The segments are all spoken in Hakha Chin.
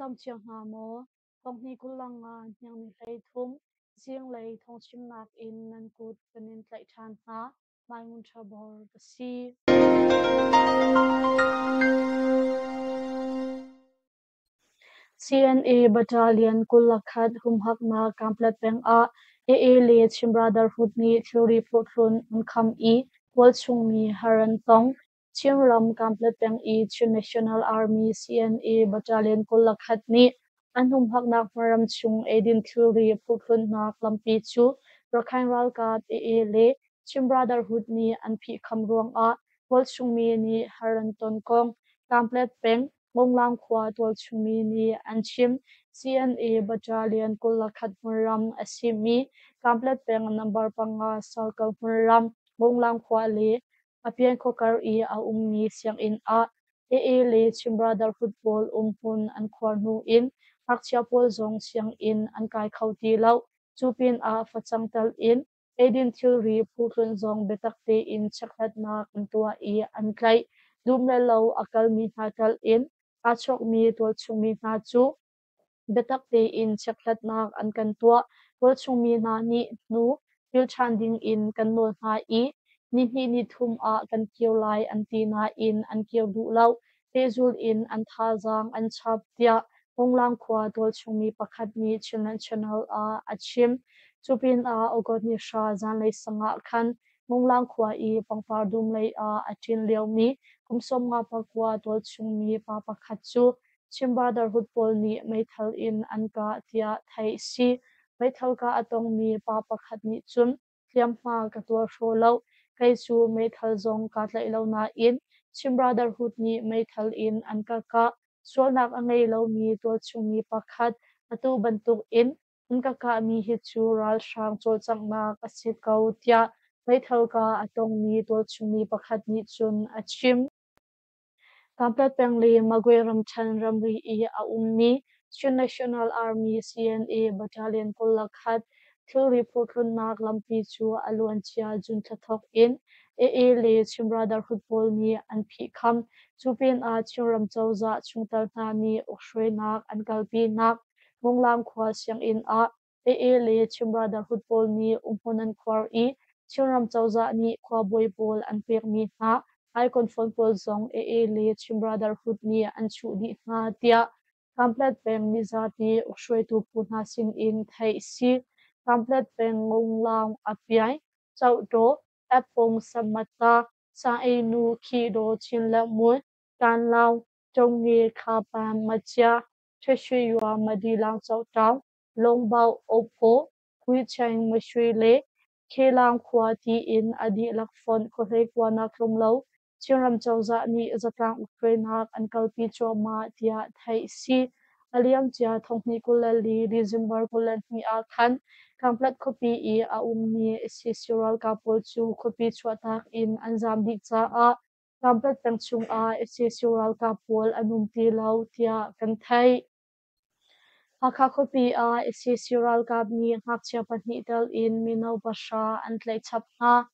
dam cio hna maw? Thonghni 25 hniang ni 13 zinglei thawngchimnak in nan kut kan in tlaih ṭhan hna. Mai Ngun Ṭha Bor ka si. CNA Battalion 21 humhaknak Kanpetlet peng ah AA le Chin Brotherhood nih thilri phurhthlun an kham i tualchung mi har an tong. Chinram Kanpetlet peng i Chin National Army CNA Battalion 21 nih an humhaknak hmunram chung eidin thilri phurhthlunnak lampi cu Rakhine ralkap AA le Chin Brotherhood nih an phihkham ruangah tualchung mi nih har an ton kong Kanpetlet peng Ngonglang khua tualchung mi nih an chim. CNA Battalion 21 hmunram a simi Kanpetlet peng number 5 Circle hmunram Ngonglang khua le Apian khuakar i a ummi sianginn ah AA le Chin Brotherhood pawl umhmun an khuar hnu in ngakchia pawl zong sianginn an kai kho ti lo. Cu pinah facang tal in eidin thilri phuhrun zong biatak tein chekhlatnak an tuah i an tlaih. Dum le lo a kalmi hna tal in aa chawkmi tualchungmi hna cu Biatak tein chekhlatnak an kan tuah. Tualchung mi hna nih hnu pil ṭhan dingin kan nawl hna i nihnih nithum ah kan kir lai an ti nain an kir duh lo. Pehzul in an thazaang an chap, tiah Hunglang khua tualchung mi pakhat nih Chinland Channel ah a chim. Cu pinah August ni 3 zanlei sang ah khan Hunglang khua i pangpar dum lei ah a ṭin liomi kum 59 tualchung mi pa pakhat cu Chin Brotherhood pawl nih meithal in an kah tiah theih a si. Meithal kah a tongmi pa pakhat nih cun hliamhma ka tuar hraw lo. Kei cu meithal zong kaa tlaih lo nain Chin Brotherhood nih meithal in an ka kah. Sualnak a ngei lomi tualchungmi pakhat atu bantuk in an ka kahmi hi cu ralhrang cawlcanghnak a si ko tiah meithal kah a tongmi tualchungmi pakhat nih cun a chim. Kanpetlet peng le Magwe ramṭhen ramri i a ummi Chin National Army CNA Battalion 21 thilri phurhthlunnak lampi cu a luancia June thla thawk in AA le Chin Brotherhood pawl nih an phihkham. Cu pinah Chinram cozah chungtel hna nih ukhruainak an kalpinak Munglam khua sianginn ah AA le Chin Brotherhood pawl nih umhmun an khuar i Chinram cozah nih khuabawi pawl an pekmi hna icon phone pawl zong AA le Chin Brotherhood nih an chuh dih hna tiah Kanpetlet peng mizapi ukhruaitu phu hna sin in theih a si. Kanpetlet peng Ngunglaung Apiai, Cohtaw, Appung Sammata, Saeinu Khidaw Chin le Mui, Kanlaung, Ṭongnge Khapan Machia, Ṭhashwiyua Madilang Cohtaung, Longbauh, Ophaw, Huicheng, Mashwe le Khelang khua tiin a dihlak fonh khuahlei-kuanak tlum lo Chinram cozah nih zatlang ukhruainak an kalpi cuahmah tiah theih a si. A liamcia 2024 December 22 ah khan Kanpetlet khuapi i a ummi sac ralkap pawl cu khuapi chuahtak in an zaam dih caah Kanpetlet peng chungah sac ralkap pawl an um ti lo tiah kan theih. Hakha khuapi ah sac ralkap nih ngakchia pahnih tel in mino pahra an tlaih chap hna.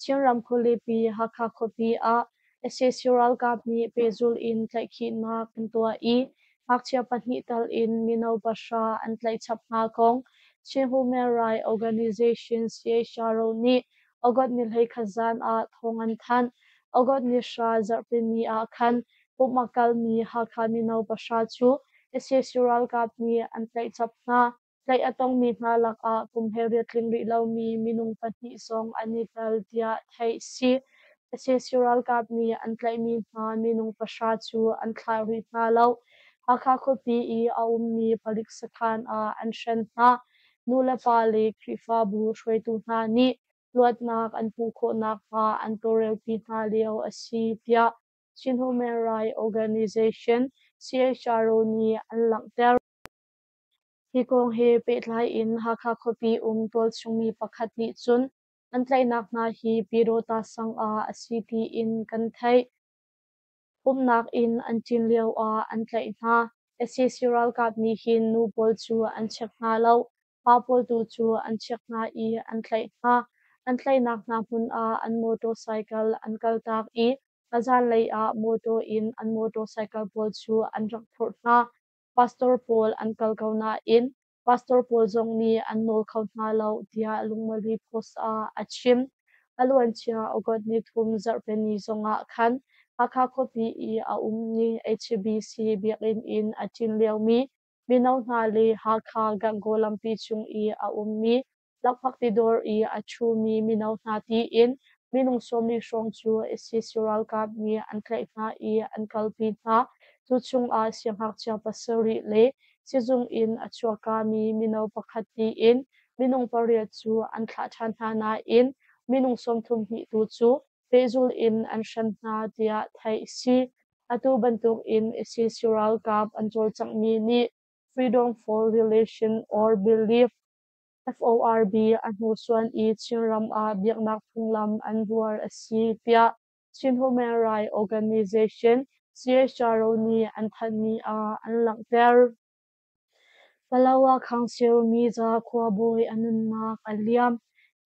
Chinram khualipi Hakha khuapi ah sac ralkap nih pehzulh in tlaihkhihnak an tuah i ngakchia pahnih tel in mino pahra an tlaih chap hna kong Chin Human Rights Organization CHRO nih August ni 21 zan ah thawng an thanh. August ni 3 zarhpini ah khan pumh a kalmi Hakha mino pahra cu sac ralkap nih an tlaih chap hna. Tlaih a tongmi hna lakah kum hleiriat tling rih lomi minung pahnih zong an i tel tiah theih a si. Sac ralkap nih an tlaihmi hna minung pahra cu an thlah rih hna lo. Hakha khuapi i a ummi palik sakhan ah an hren hna. Nulepa le Khrihfabu hruaitu hna nih luatnak an hmuh khawh nakhnga an tawlrelpi hna lio a si tiah Chin Human Rights Organization CHRO nih an langhter. Hi kong he pehtlai in Hakha khuapi um tualchungmi pakhat nih cun an tlaihnak hna hi Pyidawta sang ah a si tiin kan theih. Pumhnak inn an ṭin lioah an tlaih hna. Sac ralkap nih hin nu pawl cu an check hna lo. Pa pawl tu cu an check hna i an tlaih hna. An tlaihnak hna hmun ah an motorcycle an kaltak i a zanlei ah motor in an motorcycle pawl cu an rak phurh hna. pastor pawl an kal ko nain pastor pawl zong nih an nawl kho hna lo tiah Lungmali Post ah a chim. A luancia August nithum zarhpini zongah khan Hakha khuapi i a ummi HBC biakinn in a ṭin liomi mino hna le Hakha Gangaw lampi cung i a ummi lakphakti dawr i a ṭhumi mino hna tiin minung 40 hrawng cu sac ralkap nih an tlaih hna i an kalpi hna. Cu chungah siangngakchia pasarih le sizung in a chuakkami mino pakhat tiin minung pariat cu an thlah ṭhan hna nain minung 32 tu cu pehzulh in an hrem hna tiah theih a si. Atu bantukin sac ralkap an cawlcanghmi nih Freedom for Religion or Belief FORB a hnursuan i Chinram ah biaknak phunglam an buar a si tiah Chin Human Rights Organization CHRO nih an thanhmi ah an langhter. Palawa Council Miza khuabawi a nunnak a liam.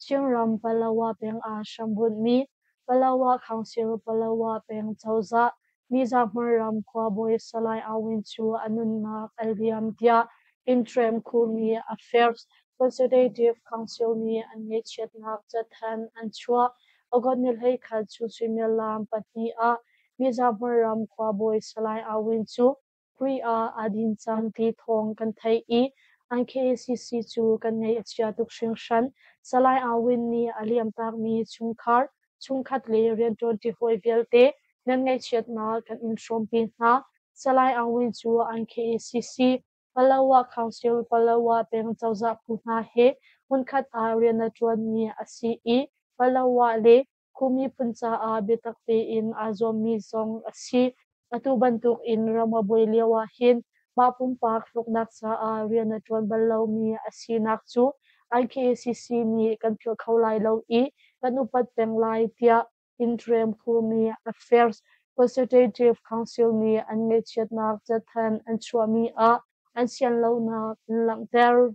Chinram Palawa peng ah hrambunhmi Palawa Council Palawa peng cozah Miza hmunram khuabawi Salai Awin cu a nunnak a liam tiah Interim Khumi Affairs Consultative Council nih an ngaihchiatnak cathanh an chuah. August ni 21 chun suimilam 2 ah Miza hmunram khuabawi Salai Awin cu Khrih ah aa din cang ti thawng kan theih i NKCC cu kan ngaih a chia tuk hringhran. Salai Awin nih a liamtakmi chungkhar, chungkhat le rianṭuanṭi hawi vialte nan ngaihchiatnak kan in hrawmpi hna. Salai Awin cu NKCC, Palawa Council, Palawa peng cozah phu hna he hmunkhat ah rian a ṭuanmi a si i Palawa le Khu miphun caah biatak tein aa zuammi zong a si. Atu bantuk in ram a buai lio ahhin mah pumpak hlawknak caah rian a ṭuan bal lomi a sinak cu IKCC nih kan philh kho lai lo i kan upat peng lai tiah Interim Khumi Affairs Consultative Council nih an ngaihchiatnak cathanh an chuahmi ah an sianlonak an langhter.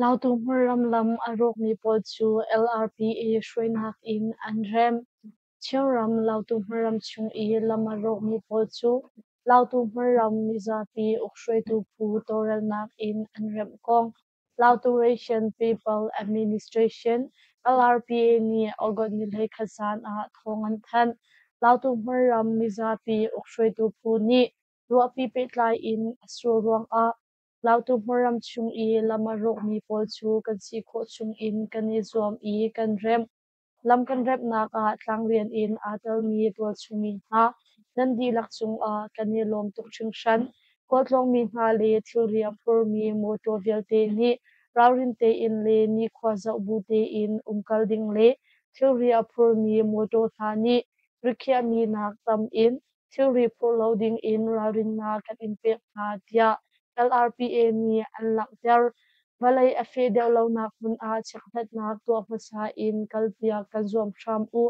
Lautu hmunram lam a rawkmi pawl cu LRPA hruainak in an remh. Chinram Lautu hmunram chung i lam a rawkmi pawl cu Lautu hmunram mizapi ukhruaitu phu tawlrelnak in an remh kong Lautu Ration People Administration LRPA nih August ni 21 zan ah thawng an thanh. Lautu hmunram mizapi ukhruaitu phu nih ruahpi pehtlai in a sur ruangah Lautu hmunram chung i lam a rawkmi pawl cu kan si khawh chungin kan i zuam i kan remh. Lam kan remhnak ah tlangrian in aa telmi tualchungmi hna nan dihlak cungah kan i lawm tuk hringhran. Khualtlawngmi hna le thilri a phurmi mawṭaw vialte nih ralrin tein le nikhua zoh bu tein umkal ding le thilri a phurmi mawṭaw hna nih rikhiahmi nak tam in thilri phurh lo ding in ralrinnak kan in pek hna tiah LRPA nih an langhter. Vawlei a feh deuh lonak hmun ah chekhlatnak tuah hmasa in kalpiak kan zuam hram u.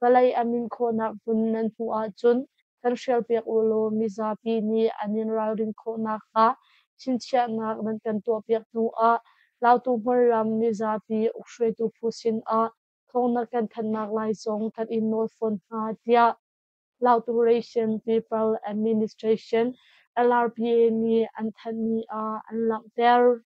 Vawlei a min khawhnak hmun nan hmuh ahcun kan hrialpiak u law mizapi nih an in ralrin khawh nakhnga chinchiahnak nan kan tuahpiak hnu ah Lautu hmunram mizapi ukhruaitu phu sinah thawng na kan thanhnak lai zong kan in nawl fawn hna tiah Lautu Ration People Administration LRPA nih an thanhmi ah an langhter.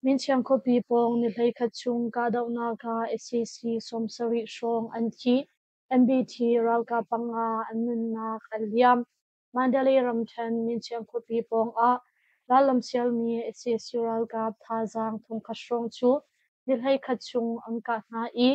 Minchiang khuapi pawng ni 11 chung kahdohnak ah sac 70 hrawng an thi. MBT ralkap panga an nunnak a liam. Mandalay ramṭhen Minchiang khuapi pawngah rallam sialmi sac ralkap thazaang 3,000 hrawng cu ni 11 chung an kah hna i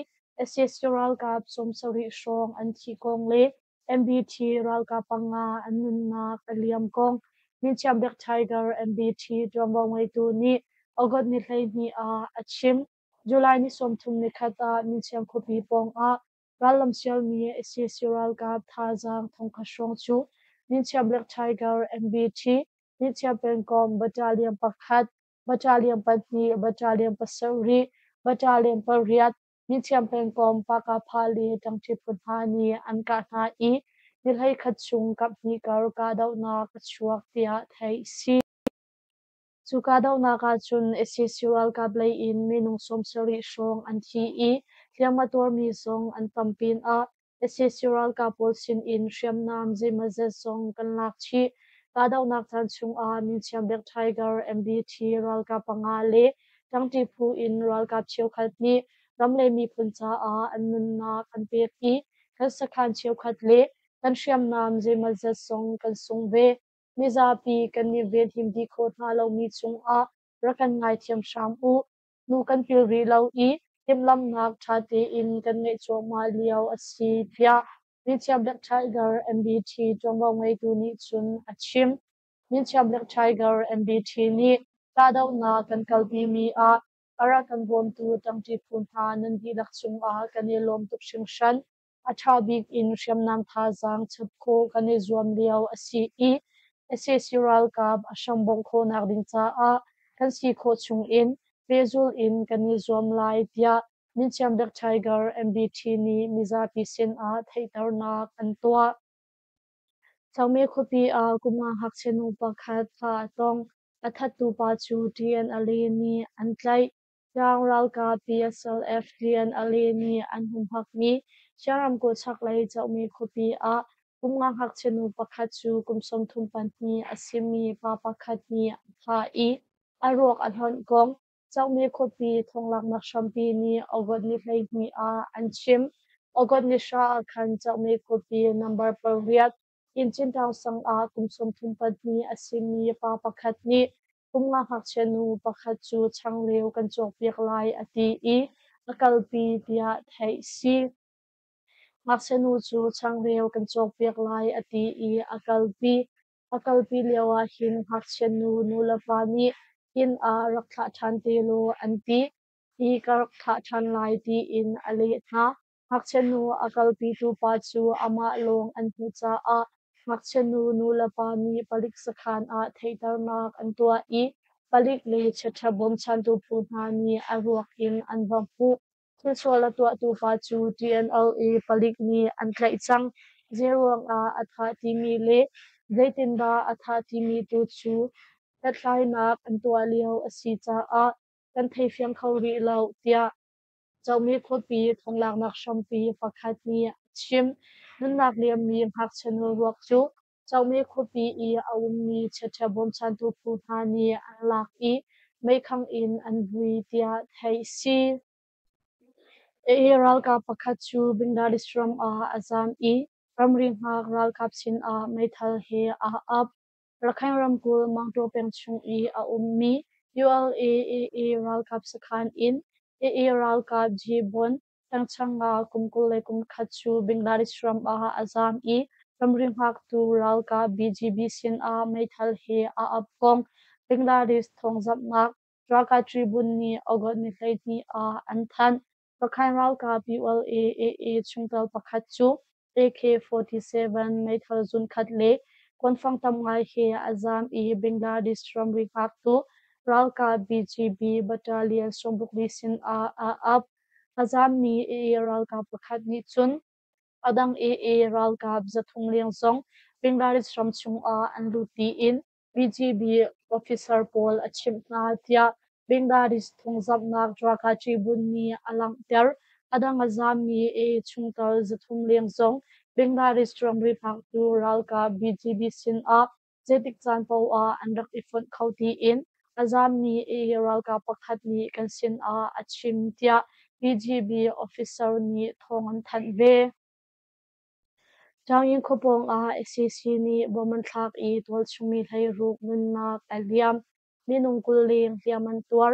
sac ralkap 70 hrawng an thih kong le MBT ralkap panga an nunnak a liam kong Minchiang Black Tiger MBT ṭuanvo ngeitu nih August ni 12 ah a chim. July ni 31 ah Minchiang khuapi pawngah rallam sialmi sac ralkap thazaang 3,000 hrawng cu Minchiang Black Tiger MBT, Minchiang pengkomh Battalion 1, Battalion 2, Battalion 7, Battalion 8, Minchiang pengkomh Pakapha le ṭangṭi phu hna nih an kah hna i ni 11 chung kaphnih kar kahdohnak a chuak tiah theih a si. Cu kahdohnak ahcun sac ralkap lei in minung 70 hrawng an thi i hliam a tuarmi zong an tam pinah sac ralkap pawl sinin hriamnam zeimawzat zong kan lak chih. Kahdohnak caan chungah Minchiam Black Tiger MBT ralkap panga le ṭangṭi phu in ralkap cheukhat nih ram le miphun caah an nunnak an pek i kan sakhan cheukhat le kan hriamnam zeimawzat zong kan sung ve. Mizapi kan i venhim dih khawh hna lomi cungah rak kan ngaithiam hram u. Hnu kan pil rih lo i timhlamhnak ṭha tein kan ngeih cuahmah lio a si, tiah Minchia Black Tiger MBT ṭuanvo ngeitu nih cun a chim. Minchia Black Tiger MBT nih kahdohnak kan kalpimi ah a rak kan bawmtu ṭangṭi phu hna nan dihlak cungah kan i lawm tuk hringhran. A ṭha bik in hriamnam thazaang chap khawh kan i zuam lio a si i sac ralkap a hram bongh khawhnak ding caah kan si khawh chungin pehzulh in kan i zuam lai, tiah Minchiam Black Tiger MBT nih mizapi sinah theihternak an tuah. Changme khuapi ah kum nga ngakchia nu pakhat thah a tong. A thattu pa cu TNLA nih an tlaih. Tlang ralkap PSLF TNLA nih an humhakmi Chin ramkulh chaklei Cohmi khuapi ah kum nga ngakchia nu pakhat cu kum 34 a simi pa pakhat nih a thah i a ruak a hlonh kong Cohmi khuapi thonglaknak hrampi nih August ni 12 ah an chim. August ni 10 ah khan Cohmi khuapi number 8 Inncinṭaung sang ah kum 34 a simi pa pakhat nih kum nga ngakchia nu pakhat cu changreu kan cawkpiak lai a ti i a kalpi tiah theih si. Ngakchia nu cu changreu kan cawkpiak lai a ti i a kalpi. A kalpi lio ahhin ngakchia nu nulepa nih inn ah rak thlah ṭhan te law an ti i ka rak thlah ṭhan lai tiin a leh hna. Ngakchia nu a kalpitu pa cu amah lawng an hmuh caah ngakchia nu nulepa nih palik sakhan ah theihternak an tuah i palik le chiaṭha bawmchantu phu hna nih a ruak in an va hmuh. Thilsual a tuahtu pa cu TNLA palik nih an tlaih cang. Zeiruang ah a thah timi le zeitindah a thah timi tu cu hlathlainak an tuah lio a si caah kan theifiang kho rih lo, tiah Comi khuapi thonglaknak hrampi pakhat nih a chim. Nunnak liammi ngakchia nu ruak cu Comi khuapi i a ummi chiaṭha bawmchantu phu hna nih an lak i meikhang in an vui tiah theih si. AA ralkap pakhat cu Bangladesh ram ah a zaam i ramri hngak ralkap sinah meithal he aa ap. Rakhine ramkulh Mangtaw peng chung i a ummi ULA-AA ralkap sakhan in AA ralkap Jibon Tangchanga kum 21 cu Bangladesh ram ah a zaam i ramri hngaktu ralkap BGB sinah meithal he aa ap kong Bangladesh thawngzamhnak Dhaka Tribune nih August ni 12 ah an thanh. Rakhine ralkap ULA-AA chungtel pakhat cu AK-47 meithal zunkhat le kuanfang tam ngai he a zaam i Bangladesh ramri hngaktu ralkap BGB Battalion 64 sinah aa ap. A zaammi AA ralkap pakhat nih cun a dang AA ralkap 300 leng zong Bangladesh ram chungah an lut tiin BGB officer pawl a chimh hna tiah Bangladesh thawngzamhnak Dhaka Tribune nih a langhter. A dang a zaammi AA chungtel 300 leng zong Bangladesh ramri hngaktu ralkap BGB sinah zeitik caan paoh ah an rak i fonh kho tiin a zaammi AA ralkap pakhat nih kan sinah a chim tiah BGB officer nih thawng an thanh ve. Ṭaungyin khua pawngah sac nih bom an thlak i tualchungmi 16 nunnak a liam. Minung 20 leng hliam an tuar.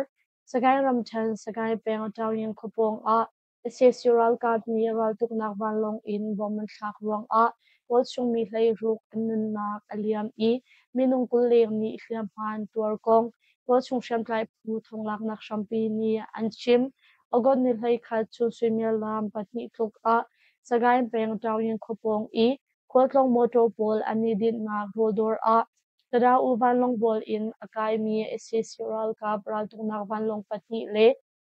Sagaing ramṭhen Sagaing peng Ṭaungyin khua pawngah sac ralkap nih raltuknak vanlawng in bom an thlak ruangah tualchungmi 16 an nunnak a liam i minung 20 leng nih hliamhma an tuar kong tualchung hriamtlai phu thonglaknak hrampi nih an chim. August ni 11 chun suimilam 2 tluk ah Sagaing peng Ṭaungyin khua pawng i khualtlawng mawṭaw pawl an i dinhnak rawldawr ah Tada-U vanlawng bual in a kaimi sac ralkap raltuknak vanlawng pahnih le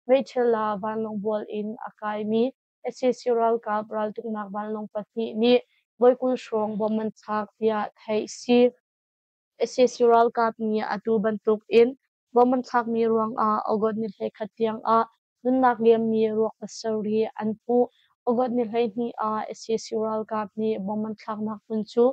Meithila vanlawng bual in a kaimi sac ralkap raltuknak vanlawng pahnih nih voi 20 hrawng bom an thlak tiah theih si. Sac ralkap nih atu bantuk in bom an thlakmi ruangah August ni 11 tiangah nunnak liammi ruak pasarih an hmuh. August ni 12 ah sac ralkap nih bom an thlaknak hmun cu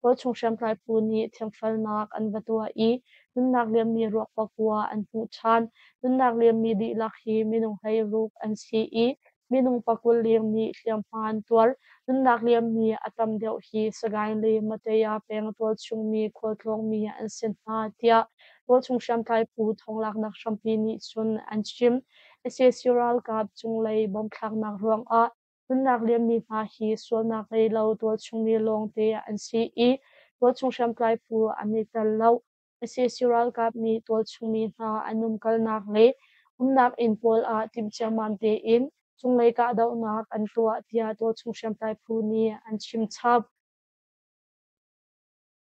tualchung hriamtlai phu nih thiamfalnak an va tuah i nunnak liammi ruak pakua an hmuh ṭhan. Nunnak liammi dihlak hi minung 16 an si i minung 20 leng nih hliamhma an tuar. Nunnak liammi a tam deuh hi Sagaing le Mataya peng tualchungmi khualtlawngmi an si hna, tiah tualchung hriamtlai phu thawnglaknak hrampi nih cun an chim. Sac ralkap cunglei bomthlaknak ruangah nunnak liammi hna hi sualnak ngei lo tualchungmi lawngte an si i tualchung hriamtlai phu an i tel lo. Sac ralkap nih tualchungmi hna an umkalnak le umnak inn pawl ah timh ciammam tein cunglei kahdohnak an tuah, tiah tualchung hriamtlai phu nih an chim chap.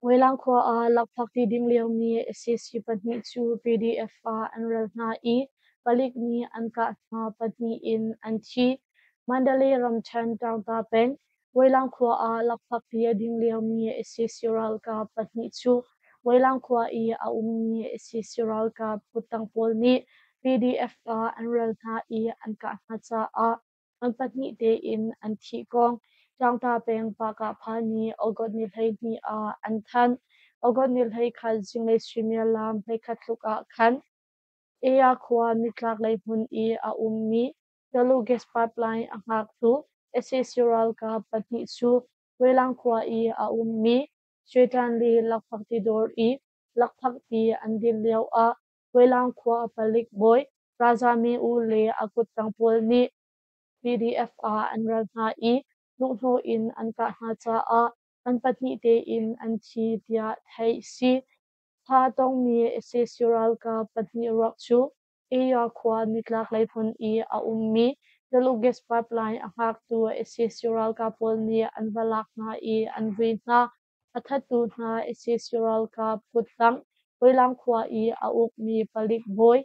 Welang khua ah lakphakti ding liomi sac pahnih cu PDF ah an ral hna i palik nih an kah hna, pahnih in an thi. Mandalay ramṭhen Taungta peng Welang khua ah lakphakti a ding liomi sac ralkap pahnih cu Welang khua i a ummi sac ralkap kuttang pawl nih PDF ah an ral hna i an kah hna caah an pahnih tein an thih kong Tlangta peng Pahkahpha nih August ni 12 ah an thanh. August ni 21 zinglei suimilam 11 tluk ah khan Ea khua nitlaklei hmun i a ummi Talu gas pipeline a hngaktu sac ralkap pahnih cu Welang khua i a ummi Swetan le lakphakti dawr i lakphakti an din lioah Welang khua palik bawi Raza Mi U le a kuttang pawl nih PDF ah an ral hna i luhhnawh in an kah hna caah an pahnih tein an thi tiah theih si. Tha a tongmi sac ralkap pahnih ruak cu Aya khua nitlaklei hmun i a ummi Tuluk gas pipeline a hngaktu sac ralkap pawl nih an va lak hna i an vui hna. A thattu hna sac ralkap kuttang Welang khua i a ukmi palik bawi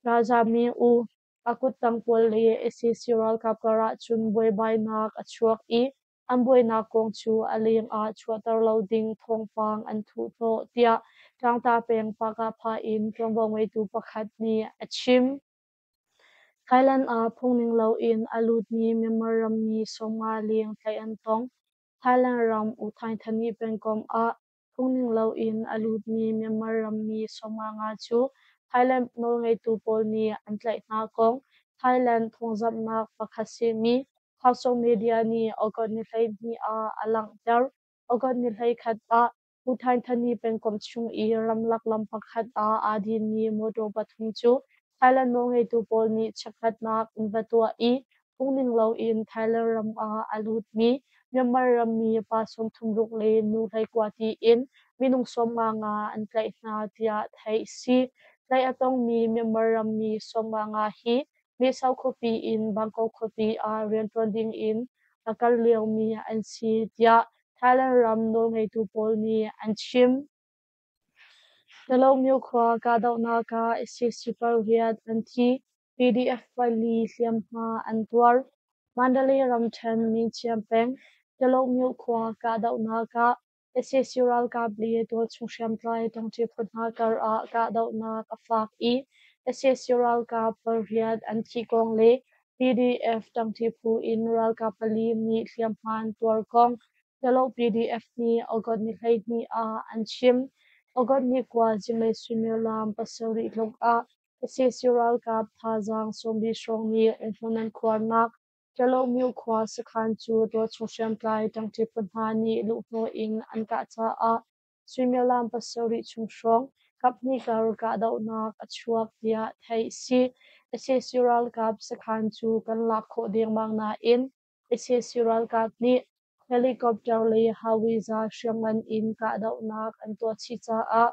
Raza Mi U a kuttang pawl le sac ralkap karah cun buaibainak a chuak i an buainak kong cu a leng ah chuahter lo ding thawngpang an thuh hnawh, tiah Tlangta peng Pahkahpha in ṭuanvo ngeitu pakhat nih a chim. Thailand ah phungning loin a lutmi Myanmar rammi 50 leng tlaih an tong. Thailand ram U Thaing Thani pengkomh ah phungning loin a lutmi Myanmar rammi 55 cu Thailand nawlngeitu pawl nih an tlaih hna kong Thailand thawngzamhnak pakhat simi Khaosok Media nih August ni 12 ah a langhter. August ni 11 ah U Thaing Thani pengkomh chung i ramlak lam pakhat ah aa dinmi mawṭaw pathum cu Thailand nawlngeitu pawl nih chekhlatnak an va tuah i phungning loin Thailand ram ah a lutmi Myanmar rammi pa 36 le nu 19 tiin minung 55 an tlaih hna tiah theih a si. Tlaih a tongmi Myanmar rammi 55 hi Mesau khuapi in Bangkok khuapi ah rianṭuan ding in a kal liomi an si tiah Thailand ram nawlngeitu pawl nih an chim. Talomyo khua kahdohnak ah sac pariat an thi, PDF pali hliamhma an tuar. Mandalay ramṭhen Minchiam peng Talomyo khua kahdohnak ah sac ralkap le tualchung hriamtlai ṭangṭi phu hna karah kahdohnak a fak i sac ralkap pariat an thih kong le PDF ṭangṭi phu in ralkap pali nih hliamhma an tuar kong Talo PDF nih August ni 12 ah an chim. August ni 9 zinglei suimilam 7 tluk ah sac ralkap thazaang 70 hrawng nih umhmun an khuarnak Ṭalomyo khua sakhan cu tualchung hriamtlai ṭangṭi phu hna nih luhhnawh in an kah caah suimilam 7 chung hrawng kaphnih kar kahdohnak a chuak tiah theih a si. Sac ralkap sakhan cu kan lak khawh dengmang nain sac ralkap nih helicopter le hawiza hriamngan in kahdohnak an tuah chih caah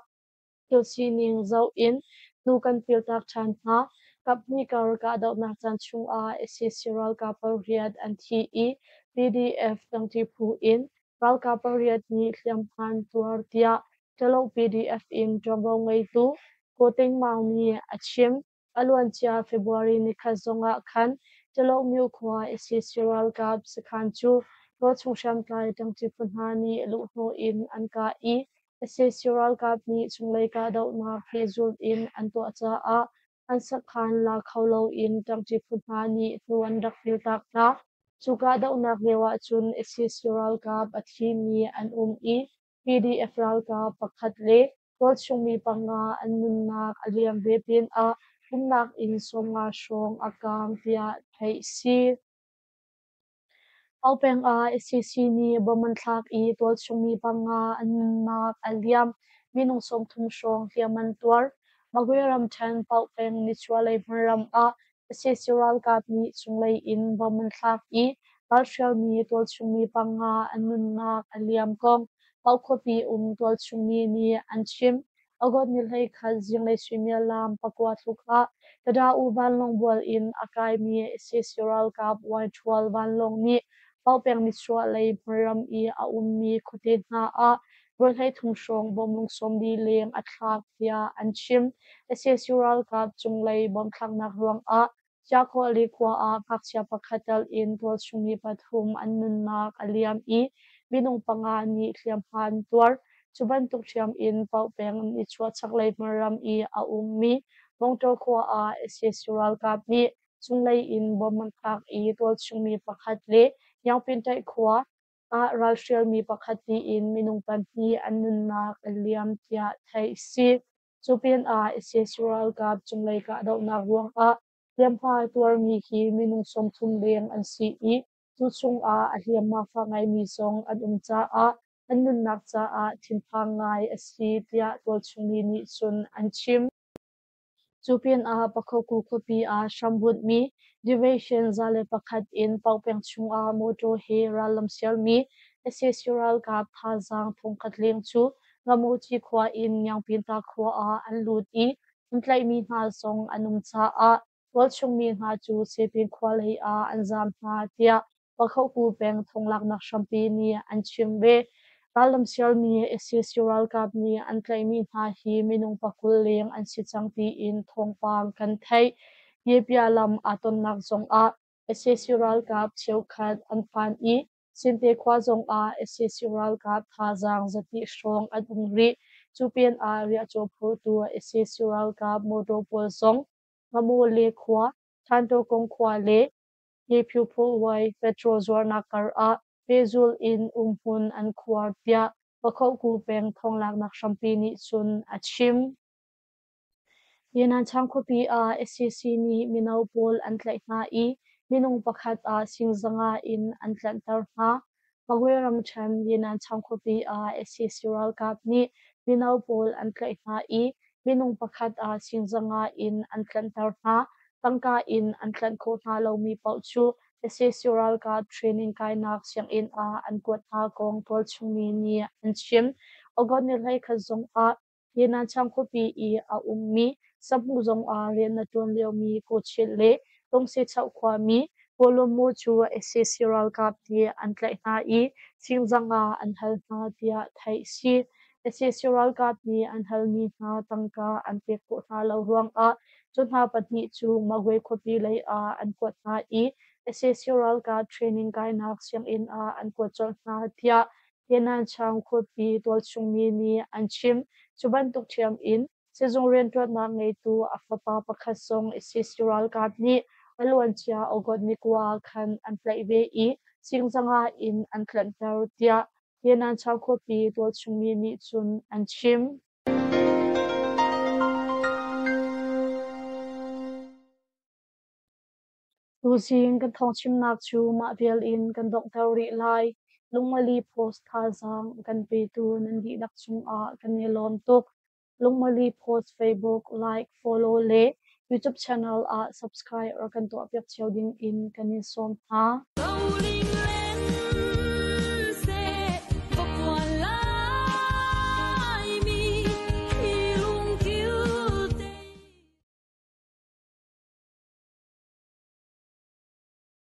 thil sining zoh in hnu kan piltak ṭhan hna. Kaphnih kar kahdohnak caan chungah sac ralkap pariat an thi i PDF ṭangṭi phu in ralkap pariat nih hliamhma an tuar tiah Ṭalo PDF in ṭuanvo ngeitu Ko Ting Maung nih a chim. A luancia February nikhat zongah khan Ṭalomyo khua sac ralkap sakhan cu tualchung hriamtlai ṭangṭi phu hna nih luhhnawh in an kah i sac ralkap nih cunglei kahdohnak pehzulh in an tuah caah an sakhan la kho loin ṭangṭi phu hna nih hnu an rak piltak hna. Cu kahdohnak lio ahcun sac ralkap a thimi an um i. PDF ralkap pakhat le tualchungmi panga an nunnak a liam ve pinah umnak inn 50 hrawng a kaang tiah theih a si. Pau peng ah sac nih bomb an thlak i tualchungmi panga an nunnak a liam. Minung 30 hrawng hliam an tuar. Magwe ramṭhen Pau peng nichuahlei hmunram ah sac ralkap nih cunglei in bomb an thlak i ralhrialmi tualchungmi panga an nunnak a liam kong Pau khuapi um tualchungmi nih an chim. August ni 21 zinglei suimilam 9 tluk ah Tada-U vanlawng bual in a kaimi sac ralkap Y-12 vanlawng nih Pau peng nichuahlei hmunram i a ummi khuate hna ah voi 33 hrawng bomb lung 40 leng a thlak tiah an chim. Sac ralkap cunglei bomb thlaknak ruangah Ciakhuahli khua ah ngakchia pakhat tel in tualchungmi pathum an nunnak a liam i minung panga nih hliamhma an tuar. Cu bantuk ṭhiam in Paoh peng nichuah chaklei hmunram i a ummi Mongtaw khua ah sac ralkap nih cunglei in bomb an thlak i tualchungmi pakhat le Nyaungpintaih khua ah ralhrialmi pakhat tiin minung pahnih an nunnak a liam tiah theih a si. Cu pinah sac ralkap cunglei kahdohnak ruangah hliamhma a tuarmi hi minung 30 leng an si i cu chungah a hliamhma fak ngaimi zong an um caah an nunnak caah thinphang ngai a si tiah tualchungmi nih cun an chim. Cu pinah Pakhoku khuapi ah hrambunhmi Division 101 in Paukpeng chungah mawṭaw he rallam sialmi sac ralkap thazaang thongkhat leng cu Ngamuci khua in Ngiangpinta khua ah an lut i an tlaihmi hna zong an um caah tualchungmi hna cu Sipin khua lei ah an zaam hna tiah Pakhoku peng thonglaknak hrampi nih an chim ve. Rallam sialmi sac ralkap nih an tlaihmi hna hi minung 20 leng an si cang tiin thawngpang kan theih. Yepia lam aa tonnak zongah sac ralkap cheukhat an phan i Sinte khua zongah sac ralkap thazaang zahnih hrawng an um rih. Cu pinah riahcaw phurtu sac ralkap motor pawl zong Ngamawle khua, Thantaw khua le Hiphuphawai petrol zuarnak kar ah pehzulh in umhmun an khuar tiah Pakhohku peng thawnglaknak hrampi nih cun a chim. Yenanchang khuapi ah sac nih mino pawl an tlaih hna i minung pakhat ah sing 500 in an tlanhter hna. Magwe ramṭhen Yenanchang khuapi ah sac ralkap nih mino pawl an tlaih hna i minung pakhat ah sing 500 in an tlanhter hna. Tangka in an tlanh khawh hna lomi paoh cu sac ralkap training kainak sianginn ah an kuat hna kong tualchungmi nih an chim. August ni 21 zongah Yenanchang khuapi i a ummi Sahmu zung ah rian a ṭuan liomi Kawchin le Tungsechoh khuami Kawlawmu cu sac ralkap nih an tlaih hna i singzang ah an hal hna tiah theih a si. Sac ralkap nih an halmi hna tangka an pek khawh hna lo ruangah cu hna pahnih cu Magwe khuapi lei ah an kuat hna i sac ralkap training kainak sianginn ah an kuat colh hna tiah Yenanchang khuapi tualchungmi nih an chim. Cu bantuk ṭhiam in sizung rianṭuannak ngeitu a fapa pakhat zong sac ralkap nih a luancia August ni 9 ah khan an tlaih ve i singzang ah in an tlanhter tiah Yenanchang khuapi tualchungmi nih cun an chim. Tuzing kan thawngchimnak cu mah vial in kan donghter rih lai. Lungmali Post thazaang a kan petu nan dihlak cungah kan i lawm tuk. Lungmali Post Facebook like, follow le YouTube channel ah subscribe rak kan tuahpiak cio ding in kan in sawm hna.